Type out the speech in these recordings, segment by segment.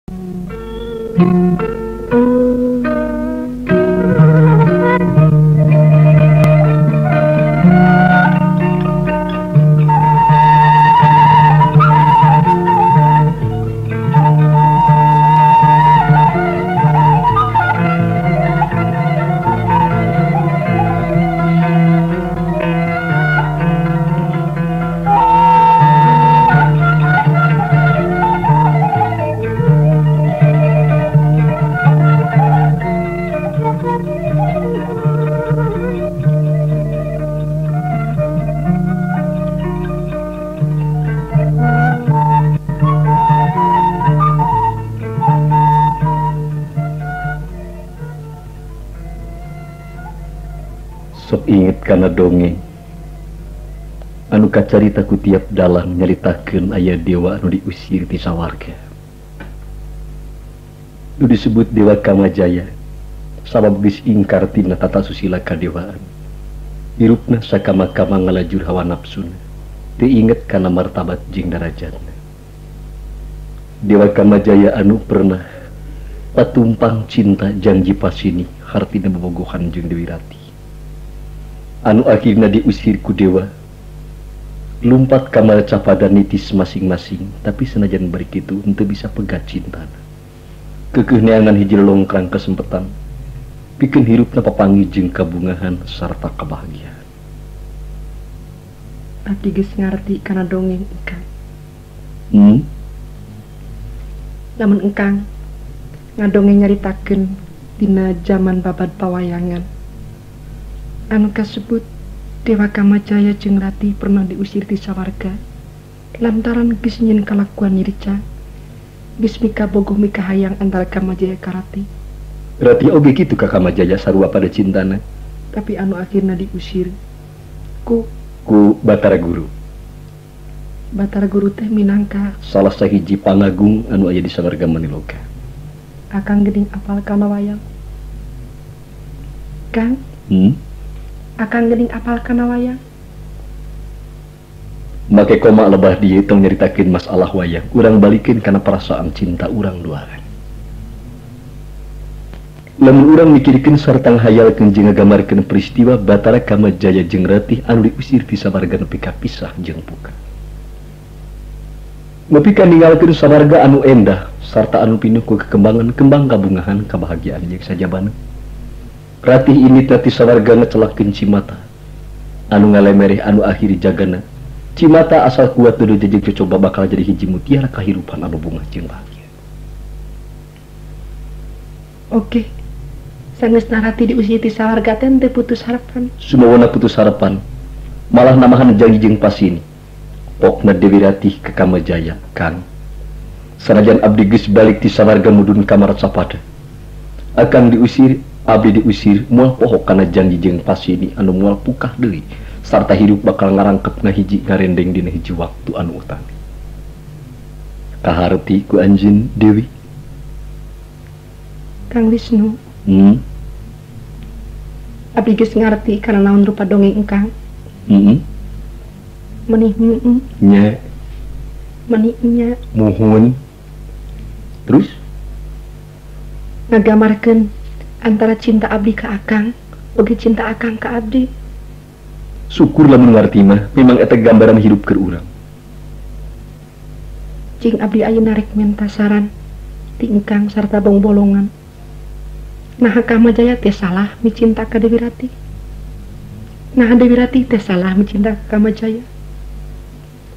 Sok inget kana dongeng anu kacarita ku tiap dalang nyaritakeun aya dewa anu diusir ti sawarga. Nu disebut Dewa Kamajaya sabab geus ingkar tina tata susila kadewaan. Hirupna sakama-kama ngalajur hawa nafsuna, teu inget kana martabat jeung darajatna. Dewa Kamajaya anu pernah patumpang cinta janji pasini hartina bobogohan jeung Dewi Ratih. Anu akhirna diusir ku dewa, lumpat ka macapada nitis masing-masing, tapi senajan bari kitu henteu bisa pegat cintana. Keukeuh neangan hiji longkrang kesempetan, pikeun hirupna papanggih jeung kabungahan sarta kebahagiaan. Abdi geus ngarti kana dongeng engkang. Lamun engkang ngadongeng nyaritakeun dina jaman babad pawayangan. Anu kasebut Dewa Kamajaya jeung Ratih pernah diusir ti sawarga lantaran geus nyieun kalakuan nyirica, geus mikabogoh mikahayang antara Kamajaya ka Ratih. Ratih oge kitu ka Kamajaya sarua pada cintana. Tapi anu akhirna diusir ku Batara Guru. Batara Guru teh minangka salah sahiji pangagung anu aya di sawarga Maniloka. Akang geuning apal kana wayang. Kang? Akang geuning apal kana wayang. Make koma lebah dieu tong nyaritakeun masalah wayang, urang balikeun kana perasaan cinta urang duaan. Lamun urang mikirkeun sarta ngahayalkeun jeung ngagambarkeun peristiwa Batara Kamajaya jeung Ratih anu diusir ti sawarga nepi ka pisah jeung puka. Nepi ka ninggalkeun sawarga anu endah sarta anu pinuh ku kekembangan kembang kabungahan kabahagiaan jeung sajabana. Ratih ini tati sawarga ngecelakeun Cimata anu ngalemereh anu akhir jagana. Cimata asal kuat dudu jejeg cocoba bakal jadi hiji mutiara kahirupan anu bungah jeung bahagia. Oke. Sangeusna Ratih diusir ti sawarga teh teu putus harapan. Sumawana putus harapan, malah namahan janji jeung pasini. Pokna Dewi Ratih ke Kamajaya, Kang. Sanajan abdi geus balik ti sawarga mudun ka Marcapada. Akang diusir, abdi diusir, moal poho kana janji jeung pasini anu moal pukah deui sarta hirup bakal ngarangkep ngahiji ngarendeng dina hiji waktu anu utami. Kaharti ku anjeun Dewi. Kang Wisnu. Abdi geus ngarti kana naon rupa dongeng engkang. Menih nya. Menih nya. Muhun. Terus ngagamarkeun antara cinta abdi ka akang oge cinta akang ka abdi. Syukur lamun ngarti mah, memang eta gambaran hirup keur urang. Cing abdi ayeuna rek minta saran ti engkang sarta bongbolongan. Naha Kamajaya teh salah micinta ka Dewi Ratih. Naha Dewi Ratih teh salah micinta ka Kamajaya.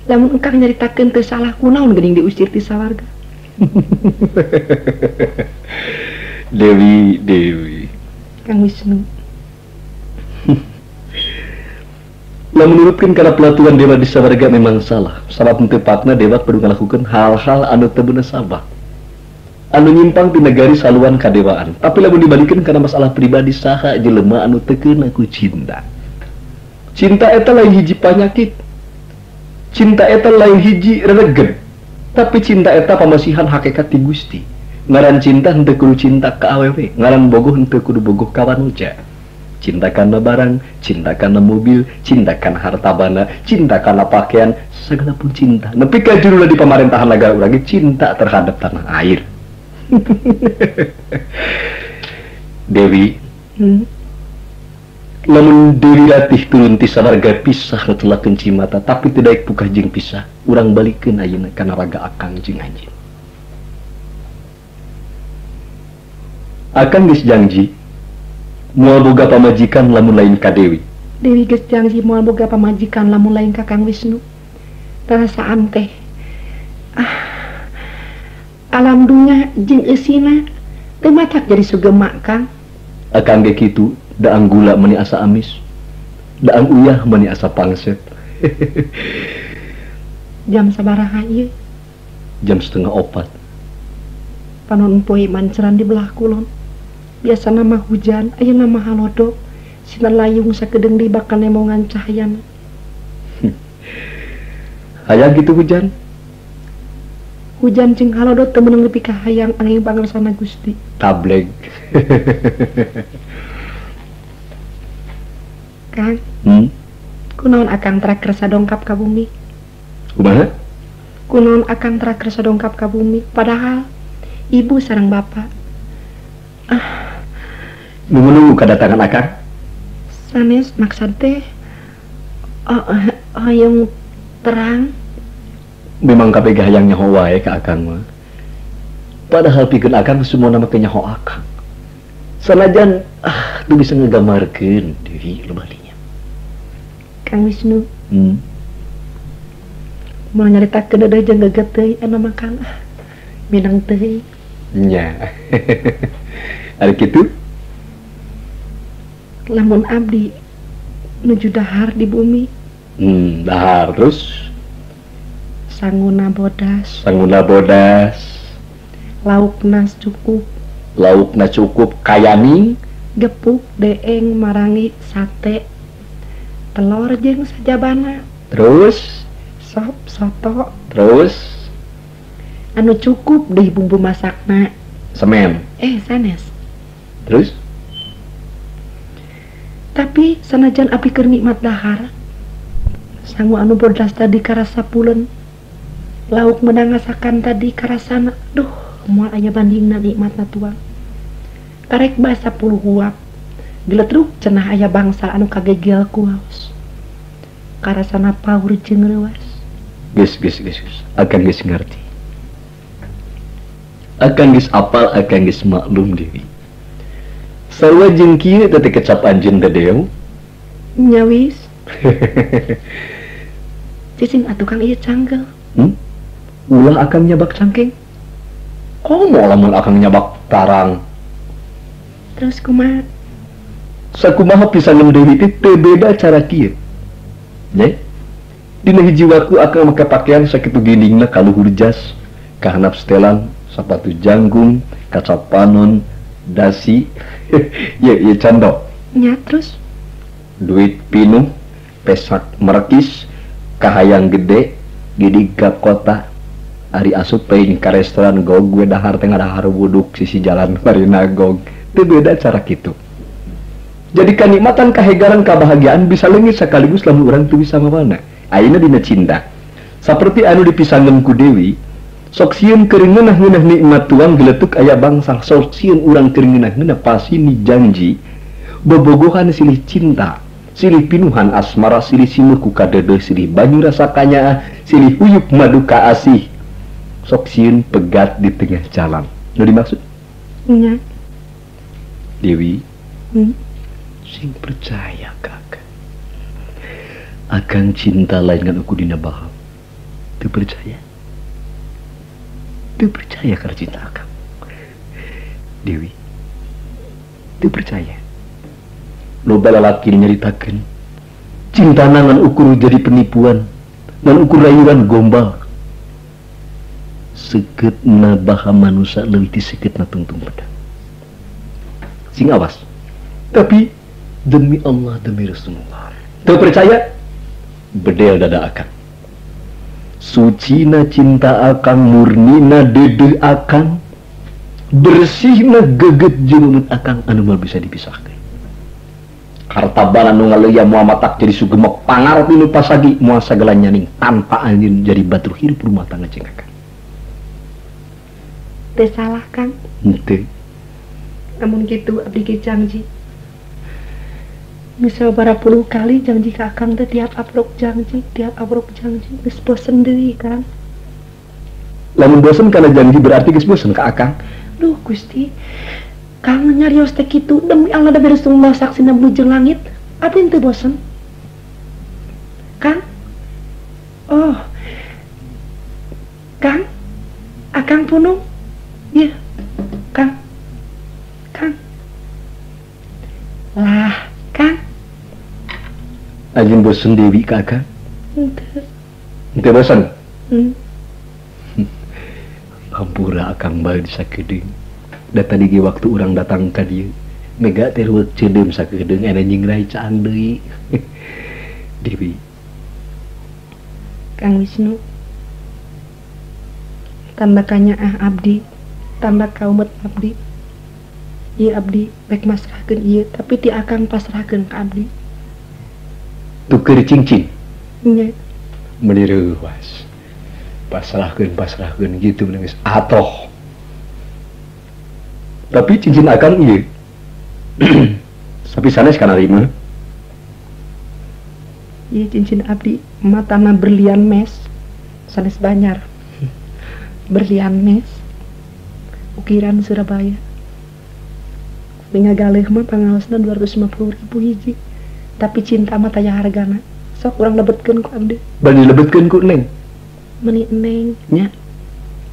Lamun engkang nyaritakeun teu salah kunaon geuning diusir ti sawarga. Dewi, Dewi. Kang Wisnu. Lamun nurutkeun kana pelatuan dewa di sawarga memang salah. Sabab teu patna dewa kudu ngalakukeun hal-hal anu teu munasabah. Anu nyimpang tina garis haluan kadewaan. Tapi lamun dibalikeun kana masalah pribadi saha jelema anu teu keuna ku cinta. Cinta eta lain hiji panyakit. Cinta eta lain hiji rereged. Tapi cinta eta pamasihan hakikat ti Gusti. Ngaran cinta henteu kudu cinta ka awewe, ngaran bogoh henteu kudu bogoh ka manusia. Cinta kana barang, cinta kana mobil, cinta kana harta bana, cinta kana pakaian, segala pun cinta. Nepi ka juruna di pamarentahan nagara urang ge cinta terhadap tanah air. Dewi. Lamun Dewi Ratih turun ti sawarga pisah netelakeun cimata tapi teu daek pukah jeung pisah, urang balikeun ayeuna kana raga akang jeung anjeun. Akang geus janji moal boga pamajikan lamun lain ka Dewi. Dewi geus janji moal boga pamajikan lamun lain ka Kang Wisnu. Perasaan teh alam dunya jeung eusina teu matak jadi sugema Kang. Akang ge kitu, daang gula meni asa amis, daang uyah meni asa pangset. Jam sabaraha ieu? Jam 3:30. Panon poe manceran di belah kulon. Biasana mah hujan, ayeuna mah halodo. Sinar layung sakedeung deui bakal nemongan cahayana. Hayang gitu hujan? Hujan jeung halodo teu meunang nepi ka hayang angin pangersana Gusti. Tableg. Kang. Kunaon akang tara kersa dongkap ka bumi? Kumaha? Kunaon akang tara kersa dongkap ka bumi padahal ibu sareng bapak. Nunggu-nunggu kedatangan akang? Sanes maksad teh hoyong terang. Memang kabeh hayang nyaho wae ka akang mah. Padahal pikeun akang semua nama ke nyaho akang. Sanajan teu bisa ngegambarkeun diri loba dinya. Kang Wisnu. Moal nyaritakeun deudeuh jeung geget teuing anu mah Kang. Minang teuing. Nya. Ari kitu? Lamun abdi nuju dahar di bumi. Dahar terus sanguna bodas. Sanguna bodas. Laukna cukup. Laukna cukup kayani gepuk deeng marangi sate telur jeung sajabana. Terus sop soto. Terus anu cukup deui bumbu masakna. Semen. Sanes. Terus tapi sanajan abdi keur nikmat dahar sangu anu bodas tadi karasa pulen, lauk menang ngasakan tadi karasana, duh moal aya bandingna nikmatna tuang. Karek basa 10 huap geletruk cenah aya bangsa anu kagegel ku haus. Karasana paur jeung reuas. Geus geus geus geus, akang geus ngarti. Akang geus apal, akang geus maklum Dewi. Sarua jeung kieu teh kecap anjeun teh Dew. Nya wis. Cicing atuh Kang ieu canggel. Ulah akang nyabak cangkeng. Komo lamun akang nyabak tarang. Terus kumaha? Sakumaha pisangan Dewi teh teu beda cara kieu. Nya. Dina hiji waktu akang make pakaian sakitu gindingna kaluhur jas, kahanap setelan, sepatu janggung, kaca panon, dasi. Ye ye contoh. Nya terus duit pinuh, pesak merekis, kahayang gede, gidi ka kota. Ari asup peing ka restoran gog we dahar teh ngadahar wuduk sisi jalan Marina gog. Teu beda cara kitu. Jadi kanikmatan, kahegaran, kabahagiaan bisa leungit sekaligus lamun urang teu bisa mawana. Ayeuna dina cinta. Saperti anu dipisangeun ku Dewi, sok sieun keur ngeunah-ngeunah nikmat tuang geletuk aya bangsa, sok sieun urang keur ngeunah-ngeunah pasini janji, bobogohan silih cinta, silih pinuhan asmara, silih simuh ku kadeudeuh, silih banyu rasa kanyaah, silih huyup madu ka asih. Sok sieun pegat di tengah jalan. Nu dimaksud? Nya. Dewi. Sing percaya kakak. Akang cinta lain ngan ukur dina baham. Teu percaya. Teu percaya karena cinta akang. Dewi. Teu percaya. Loba lalaki nyaritakeun cinta ngan ukur jadi penipuan, ngan ukur rayuan gombal. Sekeutna baham manusia leuwih ti sekeutna tungtung pedang. Sing awas. Tapi demi Allah, demi Rasulullah. Teu percaya? Bedel dada akang. Sucina cinta akang, murnina dedeh akang, bersihna geget jeung akang anu moal bisa dipisahkeun. Kartabana nu ngaleuyam moal matak jadi sugemek pangarep nu pasagi moal sagala nyaning tanpa anjeun jadi batur hirup rumah tangga jeung akang. Teu salah Kang. Henteu. Amun kitu abdi ge janji. Geus sababaraha puluh kali janji ka Akang teh tiap aprok janji, tiap aprok janji geus bosen deui Kang. Lamun bosen kana janji berarti geus bosen ka Akang. Duh Gusti. Kang nyarios teh kitu demi Allah da Rasulullah saksina bumi jeung langit, abdi teu bosen. Kang. Oh. Kang. Akang punung. Ieu. Kang. Kang. Lah, Kang. Anjeun bosen Dewi ka Akang? Henteu. Henteu bosen? Hmm. Hampura Akang bae sakedeung. Da tadi ge waktu urang datang ka dieu, mega teh reueuk ceudeum sakedeung aya nyingrai caang deui. Dewi. Kang Wisnu. Tanda kanyaah abdi, tanda kaumet abdi. Ieu abdi rek masrahkeun ieu, tapi ti Akang pasrahkeun ka abdi. Tuker cincin. Nya. Meuni reuwas. Pasrahkeun gitu geus atoh. Tapi cincin Akang ieu. Tapi sanes kana rima. Ieu cincin abdi matana berlian mes, sanes banyar. Berlian mes. Ukiran Surabaya. Ngagaleuh mah pangaosna 250.000 hiji. Tapi cinta mah taya hargana. Sok urang lebetkeun ku abdi. Bari dilebetkeun ku Neng. Meuni Neng. Nya.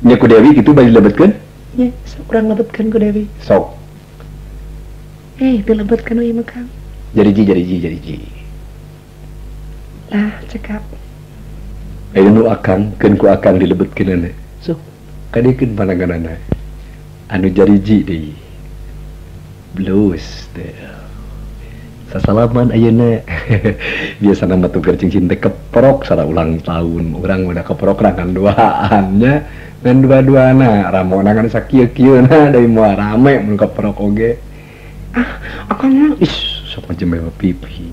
Nya ku Dewi kitu bari dilebetkeun? Nya, sok urang lebetkeun ku Dewi. Sok. Dilebetkeun we mah Kang. Jariji. Lah, cekap. Aya nu Akang, keun ku Akang dilebetkeunana. Sok, kadekeun pananganana. Anu jariji deui. Blues teh. Sasalaman ayeuna. Biasana mah tuker cincin teh keprok sara ulang tahun. Urang udah keprok ngan duaan nya. Ngan dua-duana ramona ngan sakieu-kieuna deui moal rame mun keprok oge. Ah, Akang mah ih sok macem bae pipi.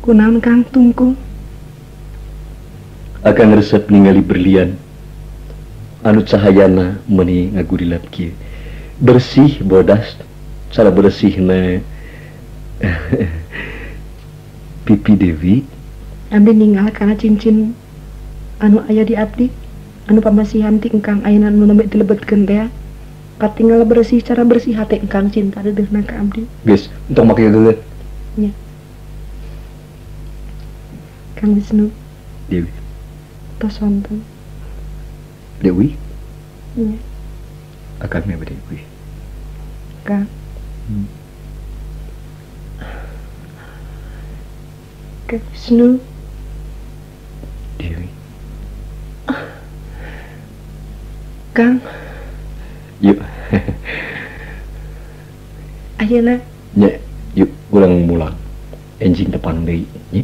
Kunaon Kang tungkung? Akang resep ningali berlian anu cahayana meuni ngagurilap kieu. Bersih bodas cara bersihna pipi Dewi. Abdi ninggal kana cincin anu aya di abdi anu pamasihan ti engkang ayeuna nu nembe dilebetkeun teh. Katinggal bersih cara bersih hate engkang cinta deudeuhna ka abdi. Geus, entong make geuleuh. Nya. Kang Wisnu. Dewi. Tos wonten. Dewi? Nya. Akang nya Dewi. Kang. Kang Wisnu. Dewi. Kang. Yuk. Ayeuna. Nya, yuk urang mulang. Enjing tepang deui, nya.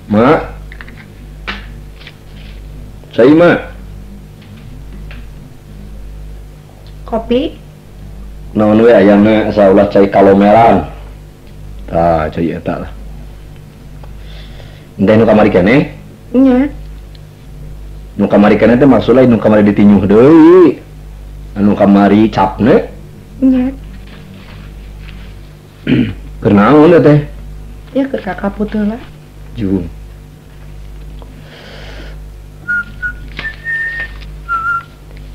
Mak, saya mak. Kopi? Naon we ayamna saulah cai kalomeran. Tah, cai eta lah. Enteh nu kamari keneh? Nya. Nu kamari keneh teh maksudna nu kamari ditinyuh deui. Anu kamari capne? Nya. Keur naon teh? Ya keur kakaput heula. Jung.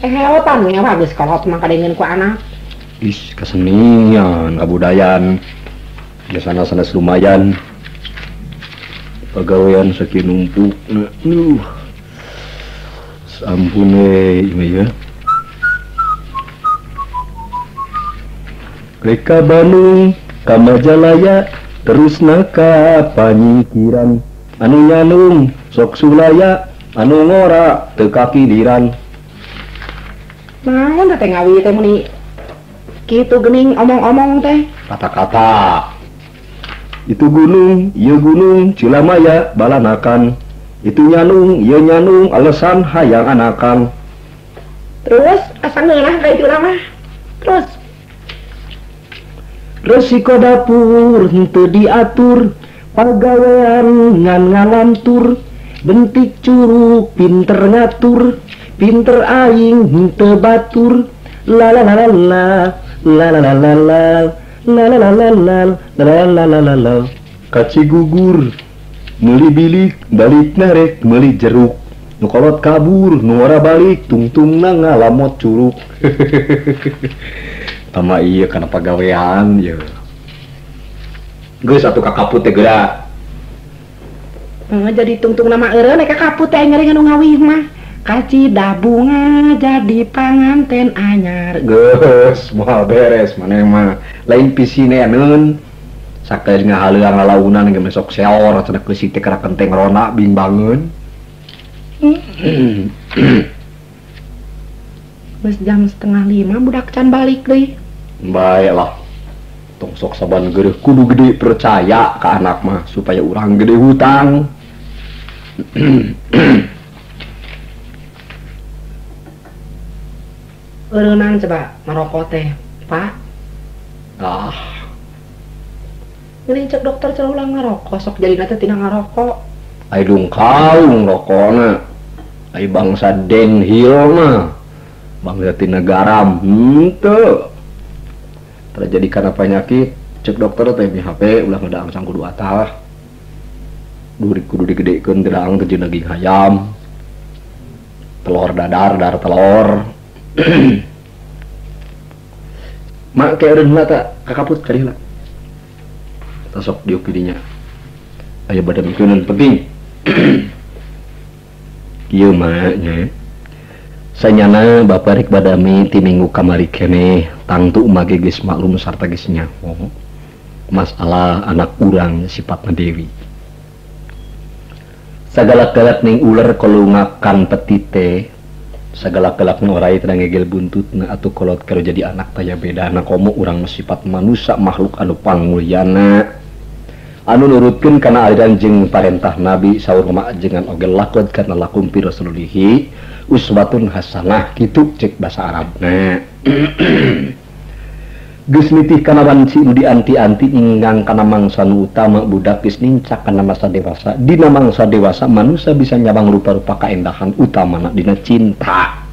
Heotan nya bagus kolot mah kadengeun ku anak. Ih, kesenian, kabudayaan. Biasana sanes lumayan. Pagawean sakieu numpukna. Duh. Sampun we ieu ya. Rek ka Bandung ka Majalaya terusna ka Panyingkiran. Anu nyanung sok sulaya, anu ngora teu kakidiran. Naon teh ngawi teh meni kitu geuning omong-omong teh. Kata-kata. Itu gunung, ieu gunung, Cilamaya balanakan. Itu nyanung, ieu nyanung, alasan hayang anakan. Terus asa ngeunah ka itu mah. Terus resiko dapur henteu diatur, pagawean ngan ngalantur, bentik curug pinter ngatur, pinter aing henteu batur. La la la la la la la la la la la la la la la la la la la. Kaci gugur meuli bilik balik narek meuli jeruk, nu kolot kabur nu ora balik tungtungna ngalamot curug. Tama iya kana pagawean ieu. Geus atuh ka kaput teh geura. Jadi tungtung nama eureun ka kaput teh nyeri nu ngawih mah. Kaci dabunga jadi panganten anyar. Geus moal beres maneh mah. Lain pisineun. Sakali ngahaleuang lalaunan ge mesok seor cenah keusi teh kana kenteng rona bingbangeun. Geus jam 4:30 budak can balik deui. Baiklah. Tong sok saban geureuh kudu gede percaya ka anak mah supaya urang gede hutang. Eureunang coba maroko teh, Pak. Ah. Geuning cek dokter cenah ulah ngaroko, sok jadina teh tina ngaroko. Ai dungkaung rokona. Ai bangsa Denhil mah. Bangsa tina garam henteu. Terjadi karena penyakit, cek dokter teh HP ulah ngedaang sang kudu atah. Duri kudu digedekeun gedaang teh jeung daging hayam. Telur dadar, dar telur. Mak ke eureun heula ta kakaput ka dieu heula. Tasok diuk di dinya. Aya bade mikeun penting. Kieu mah nya. Sanyana bapa rek badami ti minggu kamari keneh tangtu mage geus maklum sarta geus nyaho masalah anak urang sifatna Dewi. Sagala-galak ning uler kolungakan peti teh, sagala-galak nu orai teh ngegel buntutna atuh kolot keur jadi anak taya bedana komo urang sifat manusia makhluk anu pangmulyana anu nurutkeun kana aliran jeung parentah Nabi saur mah jengan oge lakon kana lakum fi rasulihi uswatun hasanah kitu cek bahasa Arabna. Geus nitih kana wanci nu dianti-anti ninggang kana mangsa nu utama budak geus nincak kana masa dewasa. Dina mangsa dewasa manusia bisa nyabang rupa-rupa kaendahan utamana dina cinta.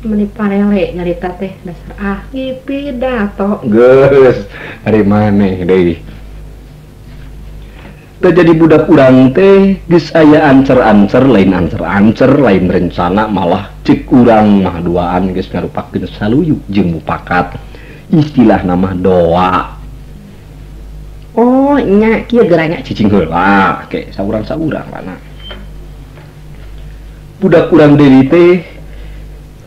Meni parele nyarita teh dasar ahli pidato. Geus ari maneh deui. Teu jadi budak urang teh geus aya ancer-ancer lain ancer-ancer lain rencana malah cek urang mah duaan geus ngarupakeun saluyu jeung mupakat. Istilah nama doa. Oh nya kieu geranya cicing heula ke saurang-saurang lana. Budak urang deui teh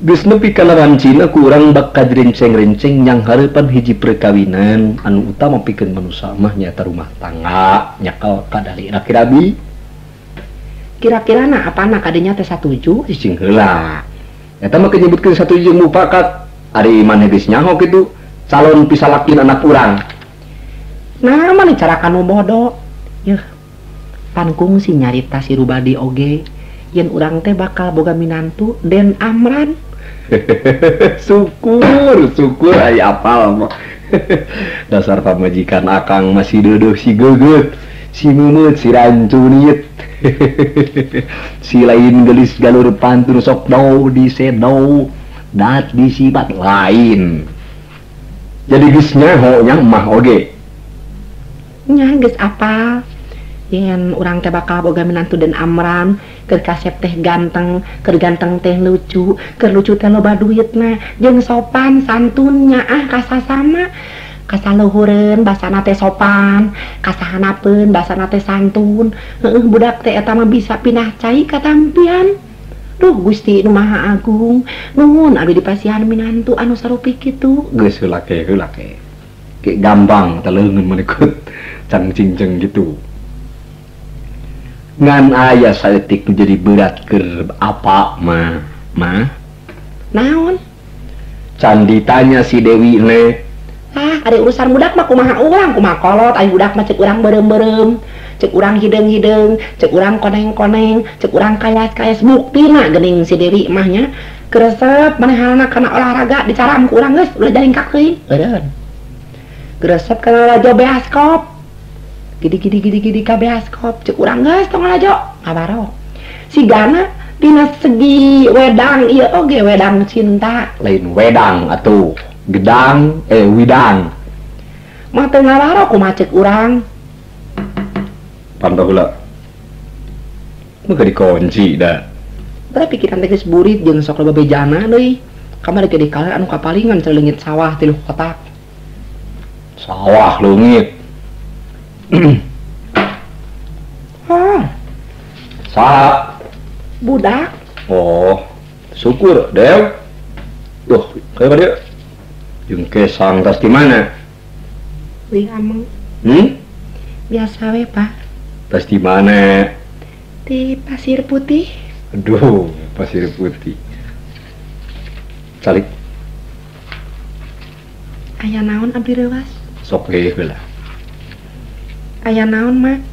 geus nepi kana wancina ku urang bakal renceng-renceng yang hareupan hiji perkawinan anu utama pikeun manusa mah nyaeta rumah tangga nyakal kadali kira-kira kira-kira na apana kadinya teh satuju cicing heula eta mah nyebutkeun satuju mufakat ari maneh geus nyaho kitu calon pisalakin anak urang. Nah mah cara kanu bodoh yeuh pan kungsi nyarita si Rubadi oge yen urang teh bakal boga minantu Den Amran. Syukur syukur aya apal mah. Dasar pamajikan akang masih deudeuk si geugeut si meumeut si rancunit. Si lain gelis galur pantur sok dau disedo dat disipat lain. Jadi geus nyaho nya mah oge. Nya geus apal yen urang teh bakal boga minantu Den Amran, keur kasep teh ganteng, keur ganteng teh lucu, keur lucu teh loba duitna, jeung sopan santunnya ah kasasama. Kasaluhureun basana teh sopan, kasahanapeun basana teh santun. Heueuh budak teh eta mah bisa pindah cai katampian. Duh Gusti nu Maha Agung, nuhun abdi dipasihan minantu anu sarupi kitu. Geus heula ke heula ke. Ke gampang teh leungeun mah ikut cangcingceng gitu. Ngan aya saeutik nu jadi berat keur apa mah mah. Naon? Can ditanya si Dewi ne. Ah, ada urusan budak mah kumaha urang, kumaha kolot, ari budak mah cek urang beureum-beureum, cek urang hideung-hideung, cek urang koneng-koneng, cek urang kayas-kayas buktina geuning si Dewi mah nya. Keresep manehanna kana olahraga dicaram ku urang geus ulah jaringkak teuing. Eureun. Keresep kana lalajo beaskop. Gidi-gidi gidi-gidi ka beaskop, cek urang geus tong lalajo, ngabaro. Sigana dina segi wedang ieu oge wedang cinta, lain wedang atuh. Gedang, widang. Mah teu ngawaro kumaha cek urang. Pantau heula. Mah dikunci da. Tah pikiran teh geus burit jeung sok loba bejana deui. Kamari ge dikaler anu kapalingan celeungit sawah 3 kotak. Sawah leungit. Hah. Saha? Budak. Oh, syukur, Dew. Duh, kayak dia. Jeung kesang tas di mana? Wih ameng. Biasa we, Pak. Tas di mana? Di Pasir Putih. Aduh, Pasir Putih. Calik. Aya naon abdi reuwas? Sok we heula. Aya naon, Mak?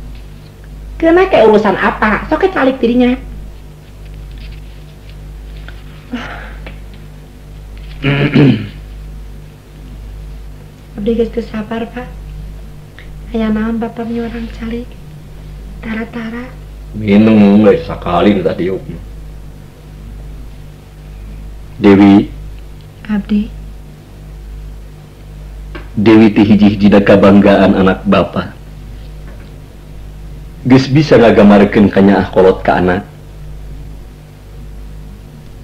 Keuna ke urusan apa? Sok calik dirinya. Abdi geus teu sabar, Pak. Aya naon bapak nyurang calik? Tara-tara. Minum geus sakali nu tadi diuk. Dewi. Abdi. Dewi teh hiji-hijina kabanggaan anak bapak. Geus bisa ngagamarkeun kanyaah kolot ka anak.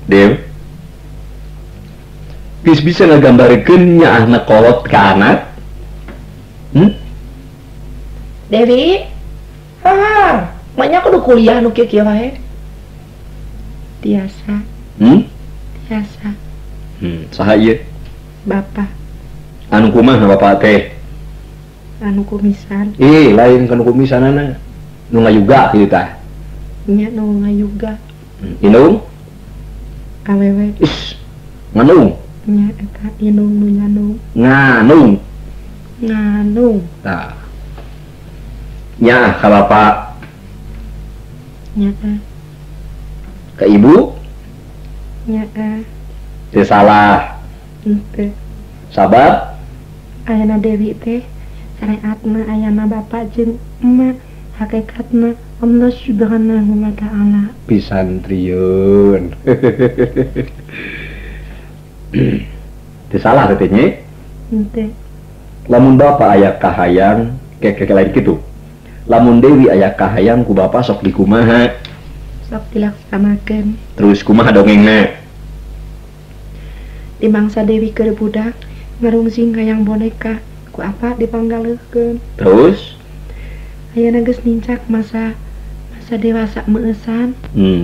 Dew. Geus bisa ngagambarkeun nyaahna kolot ka anak. Dewi. Ah, maknya kudu kuliah nu kieu-kieu wae. Tiasa. Tiasa. Saha ieu? Bapak. Anu kumaha bapak teh? Anu kumisan. Lain kanu kumisanana. Nu ngayuga kitu tah. Nya nu ngayuga. Indung? Awewe. Is. Nganung. Nya eta inung nu nyanung. Nganung. Nganung. Tah. Nya ka bapak. Nya. Ka ibu? Nya. Teu salah. Henteu. Sabab ayana Dewi teh syariatna ayana bapak jeung emak hakikatna Allah Subhanahu wa taala. Pisan trieun. Teu salah teh nya? Henteu. Lamun bapak aya kahayang keke lain kitu. Lamun Dewi aya kahayang ku bapak sok dikumaha? Sok dilaksanakeun. Terus kumaha dongengna? Di mangsa Dewi keur budak ngarungsing hayang boneka ku apa dipanggaleuhkeun. Terus ayeuna geus nincak masa masa dewasa meueusan.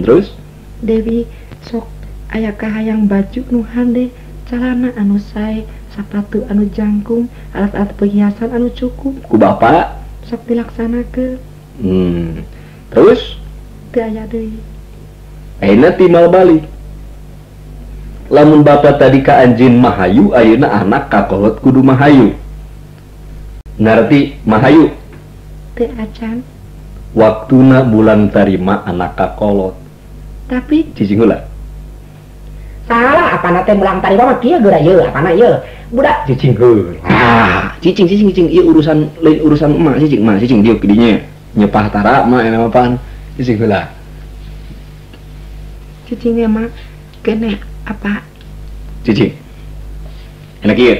Terus Dewi sok aya kahayang baju nu hande, calana anu sae, sapatu anu jangkung, alat-alat perhiasan anu cukup. Ku bapak sok dilaksanakeun. Terus teu aya deui. Ayeuna timbal balik. Lamun bapak tadi ka anjeun mahayu, ayeuna anak kakolot kudu mahayu. Ngarti mahayu? Teu acan. Waktuna bulan tarima anak kakolot. Tapi cicing heula. Salah apana teh mulang tarima mah kieu geura ieu, apana ieu? Budak cicing heula. Ah, cicing cicing cicing ieu urusan lain urusan emak cicing, emak cicing dieu dinya. Nyepah tara emak eta mah pan. Cicing heula. Cicing mah kene apa? Cicing. Enak ieu.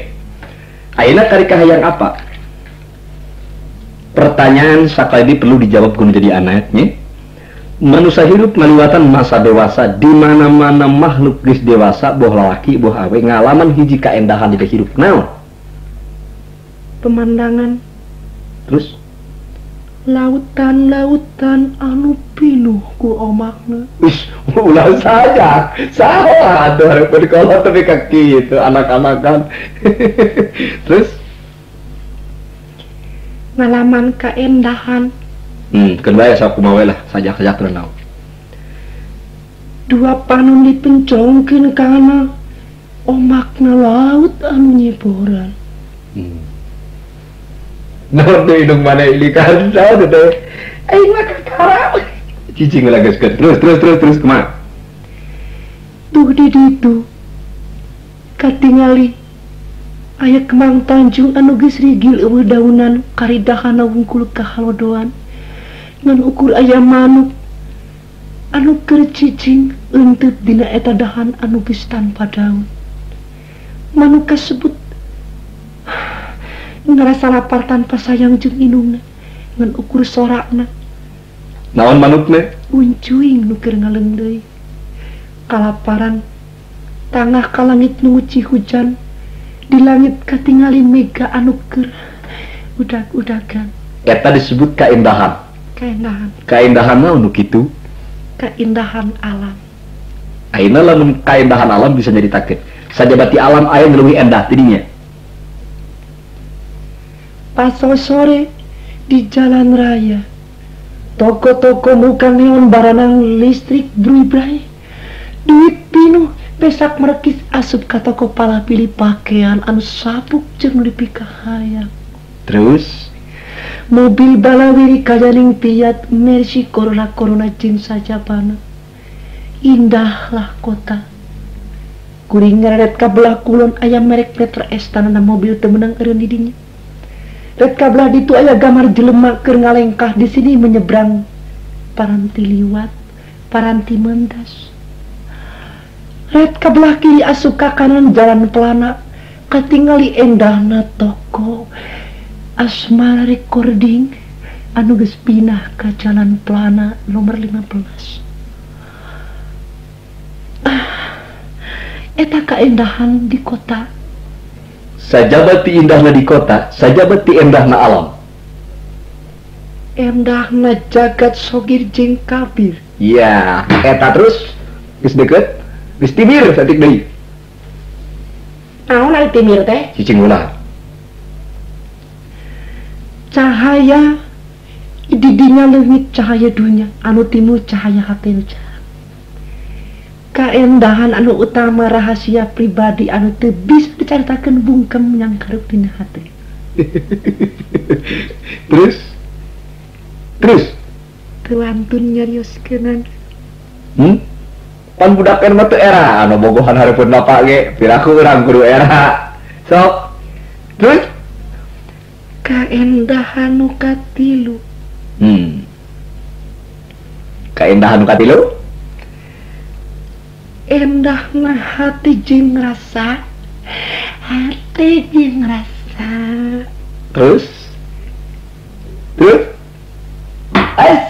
Ayeuna kari kahayang apa? Pertanyaan sakali perlu dijawab kudu jadi anaknya. Manusia hidup ngaliwatan masa dewasa di mana-mana makhluk geus dewasa boh lalaki boh awe ngalaman hiji kaendahan di hidup naon? Pemandangan. Terus lautan-lautan anu pinuh ku omakna. Wis, ulah saja. Salah atuh hareupeun kolot tapi ka kitu anak-anakan. Terus ngalaman kaendahan. Keun bae sok kumaha we lah, sajak-sajak teu naon. Dua panon dipencongkeun kana omakna laut anu nyeboran. Naon deui indung mana ilikan saha teh? Aing mah kakara. Cicing lah geus terus kumaha? Tuh di ditu katingali aya Kemang Tanjung anu geus rigil eueuh daunan karidahana wungkul kahalodoan. Ngan ukur aya manuk anu keur cicing eunteut dina eta dahan anu geus tanpa daun. Manuk kasebut ngerasa lapar tanpa sayang jeung indungna ngan ukur sorakna. Naon manukna? Uncuing nu keur ngaleungdeui. Kalaparan tangah ka langit nu nguci hujan, di langit katingali mega anu keur udag-udagan. Eta disebut kaindahan. Kaindahan. Kaindahan naon nu kitu? Kaindahan alam. Ayeuna lamun kaindahan alam bisa nyaritakeun. Sajabati alam aya nu leuwih endah tidinya. Pasal sore di jalan raya, toko-toko muka neon baranang listrik brui-brai, duit pinuh pesak merekis asup ka toko pala pilih pakaian anu sapuk jeung dipikahayang. Terus mobil balawiri kajaning Fiat Mercy Corona Corona jeung sajabana. Indahlah kota. Kuring ngareret ka belah kulon aya merek Metro S tanana mobil teu meunang eureun di dinya. Ret kabelah ditu aya gambar jelema keur ngalengkah di sini menyeberang paranti liwat, paranti mentas. Ret kabelah kiri asup ka kanan jalan pelana, katingali endahna toko Asmara Recording anu geus pindah ka jalan pelana nomor 15. Eta kaendahan di kota. Sajabati indahna di kota, sajabati endahna alam. Endahna jagat sogir jeung kabir. Iya, eta terus geus deukeut, geus timir saeutik deui. Naon ari timir teh? Cicing ulah. Cahaya di dinya leungit cahaya dunya, anu timbul cahaya hate nu jahat. Kaendahan anu utama rahasia pribadi anu teu bisa dicaritakeun bungkem nyangkarup dina hate. Terus? Terus? Teu wantun nyarioskeunana. Pan budak mah teu era anu bogohan hareupeun bapak ge, piraku urang kudu era. Sok. Terus? Kaendahan nu katilu. Kaendahan nu katilu? Endahna hati jeung rasa, hati jeung rasa. Terus? Terus? Es?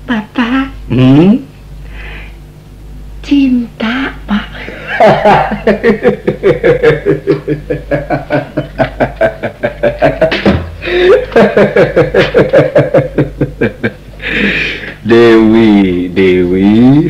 Bapak. Cinta, Pak. Dewi, Dewi.